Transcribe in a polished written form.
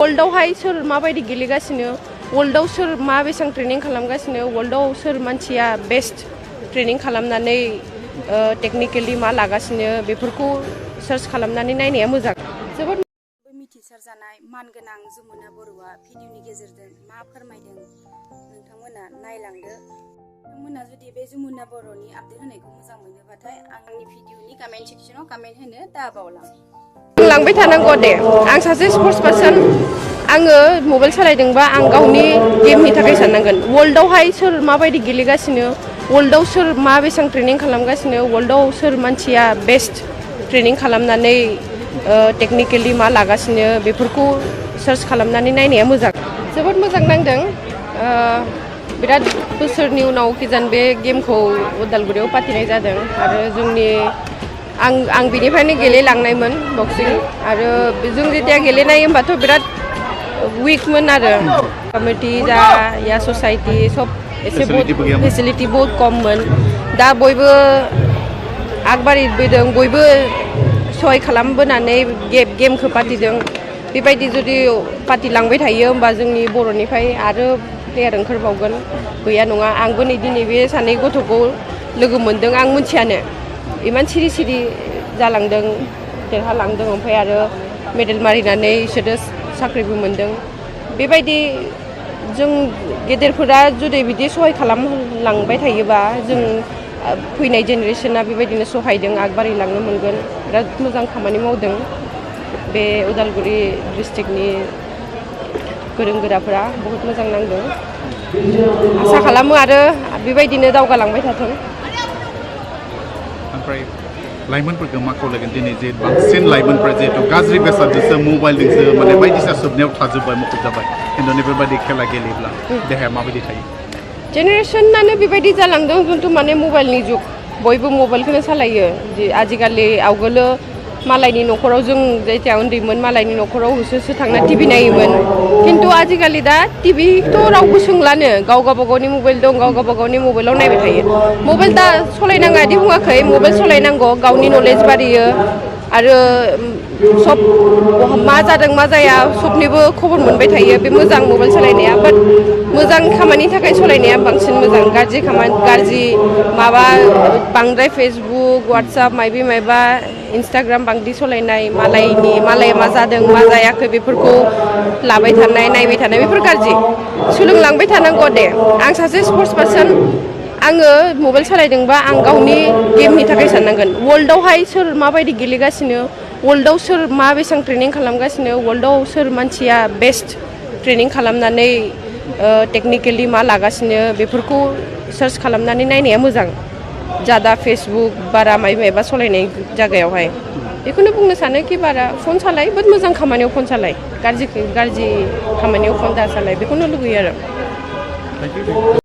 वर्ल्डआवहाय सोर माबायदि गेलेगासिनो वर्ल्डआव सोर मा बेसेबां ट्रेनिं खालामगासिनो वर्ल्डआव सोर मानसिया बेस्ट ट्रेनिं खालामनानै टेक्निकेलि मा लागासिनो बेफोरखौ सार्च खालामनानै नायनाया मोजां। जोबोद मिथिसार जानाय मानगोनां जमुना बर'आ भिडिअनि गेजेरजों मा फोरमायदों नोंथांमोना नायलांदो। नोंथांमोना जुदि बे जमुना बर'नि आपडेट होनायखौ मोजां मोनोबाथाय आंनि भिडिअनि कमेन्ट सेक्सनाव कमेन्ट होनो दाबावला। लांबाय थानांगौ दे। आं सासे स्पर्ट्स पार्सन, आङो मबाइल सालायदोंबा आं गावनि गेमनि थाखाय साननांगोन। वर्ल्डआवहाय सोर माबायदि गेलेगासिनो वर्ल्डआव सोर मा बेसेबां ट्रेनिं खालामगासिनो वर्ल्डआव सोर मानसिया बेस्ट ट्रेनिं खालामनानै टेक्निकेलि मा लागासिनो बेफोरखौ सार्च खालामनानै नायनाया मोजां। जोबोद मोजां नांदों। बिराद बोसोरनि उनाव किजान बे गेमखौ उदालगुरियाव फाथिनाय जादों आरो जोंनि आं बिनिफ्रायनो गेलेलांनायमोन बक्सिं आरो जों जेतिया गेलेनाय होनबाथ' बिराद उइकमोन आरो कमिटि जा या ससाइटि सब एसे फेसिलिटि बहुत खममोन। दा बयबो आगबारिबोदों, बयबो सहाय खालामबोनानै गेमखौ फाथिदों। बेबायदि जुदि फाथिलांबाय थायो होमबा जोंनि बर'निफ्राय आरो प्लेयार ओंखारबावगोन, गैया नङा। आंबो नै दिनै बे सानै गथ'खौ लोगो मोनदों, आं मिथियानो इमान सिरि सिरि जालांदों, देरहालांदों, ओमफ्राय आरो मेडेल मारिनानै बिसोरो साख्रिबो मोनदों। बेबायदि जों गेदेरफोरा जुदि बिदि सहाय खालामलांबाय थायोबा जों फैनाय जेनेरेसना बेबायदिनो सहायदों आगबारिलांनो मोनगोन। बिराद मोजां खामानि मावदों बे उदालगुरि डिस्ट्रिक्टनि गोरों गोराफोरा, बहुत मोजां नांदों। आसा खालामो आरो बेबायदिनो दावगालांबाय थाथों। ओमफ्राय लाइमोनफोरखौ मा खावलायगोन दिनै जे बांसिन लाइमोनफ्रा जिहेतु गाज्रि बेसादजोंसो मबाइलजोंसो माने बायदिसिना सोबनायाव थाजोब्बाय, मुखुब जाबाय, खिन्थु बेफोरबायदि खेला गेलेब्ला देहाया माबायदि थायो? जेनेरेसनानो बेबायदि जालांदों जिथु माने मबाइलनि जुग, बयबो मबाइलखौनो सालायो। आजिखालि आवगोलो मालायनि न'खराव जों जेथिया उन्दैमोन मालायनि न'खराव होसो होसो थांना टिभि नायोमोन, खिन्थु आजिखालि दा टिभिथ' रावबो सोंलानो, गाव गावबागावनि मबाइल दं, गाव गावबागावनि मबाइलाव नायबाय थायो। मबाइल दा सलायनाङा बिदि बुङाखै, मबाइल सलायनांगौ, गावनि नलेज बारियो आरो सब मा जादों मा जाया सबनिबो खबर मोनबाय थायो। बे मोजां मबाइल सालायनाया, बाट मोजां खामानिनि थाखाय सलायनाया बांसिन मोजां। गाज्रि माबा बांद्राय फेसबुक वाट्सएप माइबा माइबा इन्स्टाग्राम बांद्राय सलायनाय, मालाया मा जादों मा जायाखै बेफोरखौ लाबाय थानाय नायबाय थानाय बेफोर गाज्रि। सोलोंलांबाय थानांगौ दे। आं सासे स्पर्ट्स पार्सन, आङो मबाइल सालायदोंबा आं गावनि गेमनि थाखाय साननांगोन। वर्ल्डआवहाय सोर माबायदि गेलेगासिनो वर्ल्डआव सोर मा बेसेबां ट्रेनिं खालामगासिनो वर्ल्डआव सोर मानसिया बेस्ट ट्रेनिं खालामनानै टेक्निकेलि मा लागासिनो बेफोरखौ सार्च खालामनानै नायनाया मोजां। जादा फेसबुक बारा माइबा सलायनाय जायगायावहाय बेखौनो बुंनो सानो कि बारा फन सालाय, बाट मोजां खामानियाव फन सालाय, गाज्रि खामानियाव फन दा सालाय, बेखौनो लुगैयो आरो।